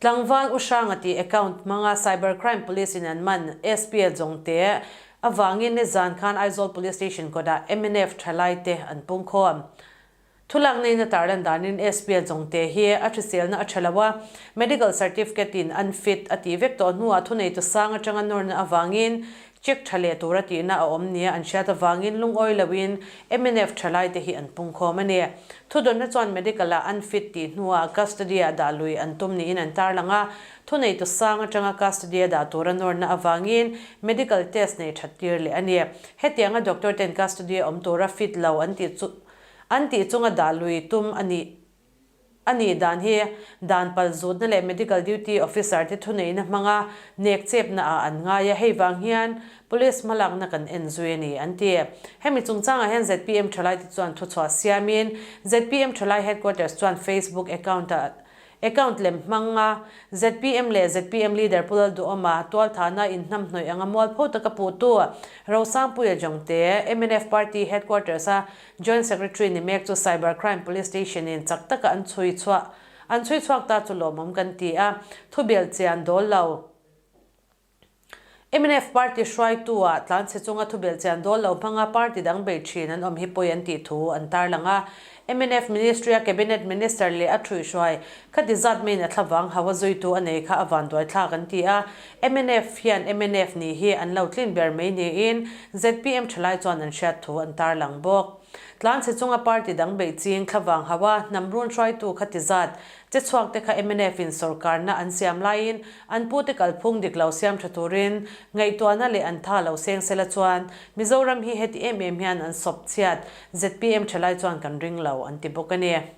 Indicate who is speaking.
Speaker 1: Tlangval U Hranga tih account hmanga Cyber Crime Police in an man SPA Jongte avangin nizan khan Aizawl Police Station kawtah mnf thalaite an pungkhawm. Thulak neiin a tarlan danin SPA Jongte hi a hriselna a tha lo a, medical certificate in unfit a tih vek tawh hnuah thuneitu sang atanga nawrna avangin Check tha leh tura tihna a awm nia an hriat avangin lungawi loin mnf thalaite hi an pungkhawm a ni. Thudawnna chuan medical-ah unfit tih hnuah custody-ah dah lui an tum niin an tarlang a, thuneitu sang atanga custody-a dah tura nawrna avangin medical test nei that tir leh a ni. Hetianga doctor ten custody-a awm tura fit lo an tih chu an tih chunga dah lui tum a nih A nih dan hi dan pal zutna leh medical duty officer te thuneihna hmanga nek chepna ah an ngai a, hei vang hian police hmalakna kan en zui a ni, an ti. Hemi chungchangah hian zpm thalai te chuan thuchhuah siamin zpm thalai headquarters chuan Facebook account ah account lem hmanga zpm leh zpm leader Pu Lalduhawma tualthahna inhnamhnawih anga mualpho taka puhtu Rosangpuia Jongte mnf party headquarters a Joint Secretary ni mek chu Cyber Crime Police Station in chak taka an chhui chhuah an chhui chhuak ta chu lawmawm kan ti a, thubel chian dawl lo. Mnf party hruaitu ah tlanchhe chunga thubel chian dawl lo hmanga party dang bei thin an awm hi pawi an tih thu an tarlang a. Mnf Ministry a Cabinet Minister leh a thuihhruai khati zat maiin a thlavang hau a zuitu a nei kha a vanduai thlak an ti a. Mnf hian mnf nih hi an lo tlin ber mai niin zpm thalai chuan an hriat thu an tarlang bawk. Tlanchhe chunga party dang beih ching thlavang hau a hnam run hruaitu kha ti zat che chhuak te kha mnf in sawrkarna an siam laiin an pute kalphung dik lo siam tha turin ngaihtuahna leh an tha lo seng sela chuan Mizoram hi heti em em hian an sawp chhiat zpm thalai chuan kan ring lo an ti bawk a ni.